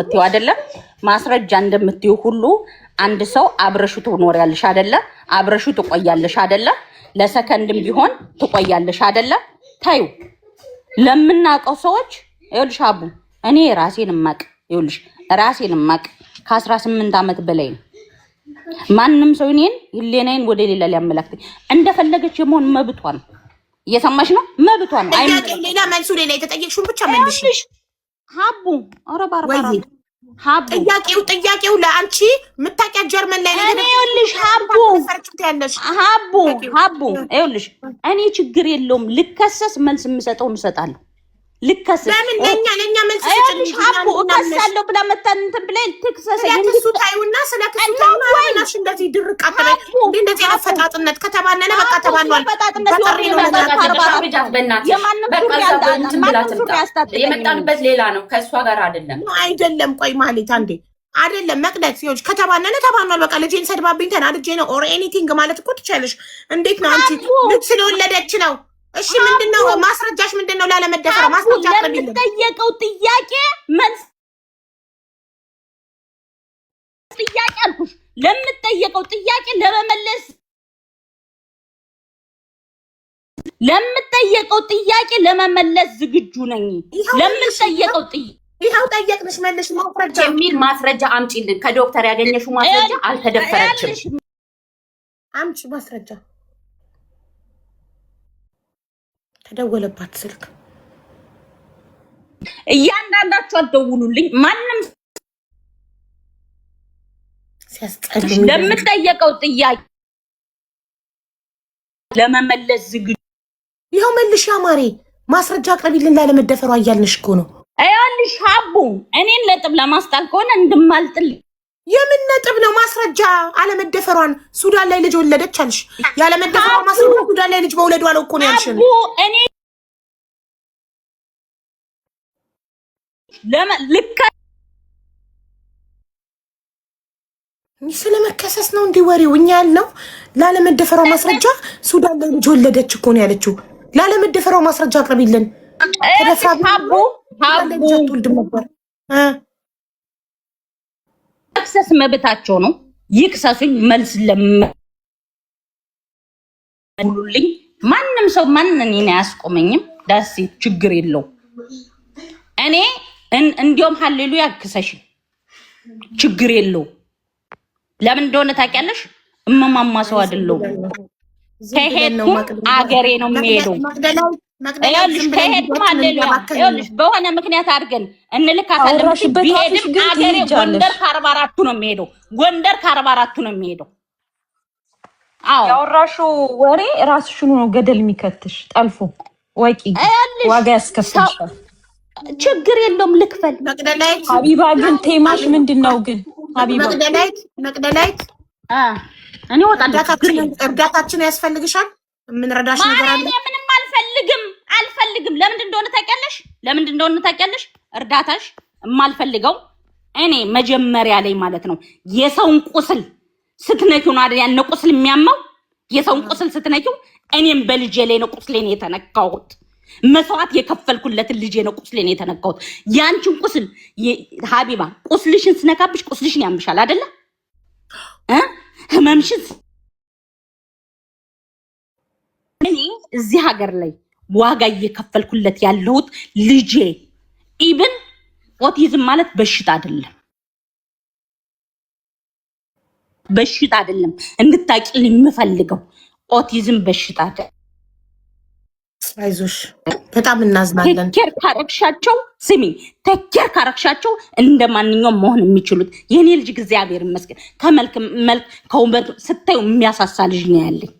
የምትይው አይደለም? ማስረጃ እንደምትይው ሁሉ አንድ ሰው አብረሹ ትኖሪያለሽ አይደለ? አብረሹ ትቆያለሽ አይደለ? ለሰከንድም ቢሆን ትቆያለሽ አይደለ? ታዩ ለምናውቀው ሰዎች ይኸውልሽ፣ አቡ እኔ ራሴን ማቅ ይኸውልሽ፣ ራሴን ማቅ ከ18 ዓመት በላይ ነው። ማንም ሰው እኔን ህሌናዬን ወደ ሌላ ሊያመላክተኝ እንደፈለገች የመሆን መብቷ ነው። እየሰማሽ ነው? መብቷ ነው። ጥያቄው ሌላ መልሱ ሌላ። የተጠየቅሽውን ብቻ መልሽ። ይኸውልሽ ሀቡ፣ ኧረ ባርባራ ወይ ሀቡ፣ ጥያቄው ለአንቺ የምታውቂያት ጀርመን ላይ እኔ ይኸውልሽ ሀቡ ያለሽ ሀቡ ሀቡ ይኸውልሽ፣ እኔ ችግር የለውም ልከሰስ፣ መልስ የምሰጠውን እሰጣለሁ። ልከሰስ ለምን ለእኛ መልስ ይኸውልሽ ስጭን። ሀቡ፣ እከሳለሁ ብላ መታ እንትን ብላ ትክሰሰኝ። ስለ ክሱ ታዩና ስለ ክሱ ታዩና አሁን እንደዚህ ድርቅ አትበይ። እንዴ እንደዚህ አይነት ፈጣጥነት ከተባነነ በቃ ተባኗል። ፈጣጥነት በጥሪ ነው የሆነ ነገር አርባ በእናትሽ የማንም በቃ ሱሪ እዛ እንትን ብላ ማንም ሱሪ ትምጣ። አያስታጥቀኝም። የመጣንበት ሌላ ነው፣ ከእሷ ጋር አይደለም። አይደለም። ቆይ ማለት አንዴ አይደለም መቅደስ ይኸውልሽ፣ ከተባነነ ተባኗል። በቃ ልጄን ሰድባብኝ ተናድጄ ነው or anything ማለት እኮ ትችያለሽ። እንዴት ነው አንቺ ልጅ ስለወለደች ነው? እሺ ምንድነው ማስረጃሽ? ምንድነው ላለመደፈር ማስረጃ አቅርቢልን። ለምጠየቀው ጥያቄ መልስ ጥያቄ አልኩሽ። ለምጠየቀው ጥያቄ ለመመለስ ለምጠየቀው ጥያቄ ለመመለስ ዝግጁ ነኝ። ለምጠየቀው ጥያቄ ይኸው ጠየቅንሽ፣ መልሽ። ማስረጃ የሚል ማስረጃ አምጪልን። ከዶክተር ያገኘሽው ማስረጃ አልተደፈረችም። አምጪ ማስረጃ። ተደወለባት ስልክ። እያንዳንዳችሁ አትደውሉልኝ። ማንም ሲያስጠሉ ለምጠየቀው ጥያቄ ለመመለስ ዝግጁ ይኸው መልሽ። አማሬ ማስረጃ አቅርቢልን ላለመደፈሯ እያልንሽ እኮ ነው። ይኸውልሽ ሀቡ፣ እኔን ነጥብ ለማስጣል ከሆነ እንድማልጥል የምን ነጥብ ነው? ማስረጃ አለመደፈሯን። ሱዳን ላይ ልጅ ወለደች አልሽ። ያለመደፈሯ ማስረጃ ሱዳን ላይ ልጅ መውለዷ ነው እኮ ነው ያልሽን። ሀቡ፣ እኔ ልከ ስለመከሰስ ነው እንዲህ ወሬው። እኛ ያልነው ላለመደፈሯ ማስረጃ ሱዳን ላይ ልጅ ወለደች እኮ ነው ያለችው። ላለመደፈሯ ማስረጃ አቅርቢልን። ተደፍራ ሀቡ ሱዳን ላይ ሀቡ ልጅ አትወልድም ነበር። መክሰስ መብታቸው ነው። ይክሰሱኝ፣ መልስ ለሙሉልኝ። ማንም ሰው ማንን እኔን አያስቆመኝም። ዳሴ ችግር የለው። እኔ እንዲያውም ሀሌሉያ ክሰሽኝ ችግር የለው። ለምን እንደሆነ ታውቂያለሽ? እመማማ ሰው አይደለሁም። ከሄድኩም አገሬ ነው የሚሄደው። ይኸውልሽ ከሄድኩም ሀሌሉያ ይኸውልሽ በሆነ ምክንያት አድርገን እንልካታለን። አወራሽበት አፍሽ ቢሄድም ግን አገሬ ትሄጃለሽ። ጎንደር ከ44ቱ ነው የሚሄደው። ጎንደር ከ44ቱ ነው የሚሄደው። አዎ ያወራሽው ወሬ ራስሽኑ ነው ገደል የሚከትሽ። ጠልፎ ወቂ ይኸውልሽ ዋጋ ያስከፍልሻል። ችግር የለውም ልክፈል። መቅደላዊት ሀቢባ ግን ቴማሽ ምንድን ነው ግን ሀቢባ? መቅደላዊት መቅደላዊት እኔ እወጣለሁ። ችግር የለውም። እርዳታችን ያስፈልግሻል። የምንረዳሽ ነገር አለ። ማርያም ምንም አልፈልግም አልፈልግም። ለምንድን እንደሆነ ታውቂያለሽ? ለምንድን እንደሆነ ታውቂያለሽ? እርዳታሽ የማልፈልገው እኔ መጀመሪያ ላይ ማለት ነው የሰውን ቁስል ስትነኪው ነው አይደል? ያን ቁስል የሚያመው የሰውን ቁስል ስትነኪው፣ እኔም በልጄ ላይ ነው ቁስሌን የተነካሁት። መስዋዕት የከፈልኩለትን ልጄ ነው ቁስሌን የተነካሁት። ያንቺን ቁስል ሀቢባ ቁስልሽን ስነካብሽ ቁስልሽን ያምሻል አይደለ? እ ህመምሽን እኔ እዚህ ሀገር ላይ ዋጋ እየከፈልኩለት ያለሁት ልጄ even ኦቲዝም ማለት በሽታ አይደለም፣ በሽታ አይደለም። እንድታቂልኝ የምፈልገው ኦቲዝም በሽታ አይደለም። አይዞሽ፣ በጣም እናዝናለን። take care ካረግሻቸው፣ ስሚ፣ take care ካረግሻቸው እንደ ማንኛውም መሆን የሚችሉት የኔ ልጅ እግዚአብሔር ይመስገን ከመልክ መልክ ከውበት ስታዩ የሚያሳሳ ልጅ ነው ያለኝ።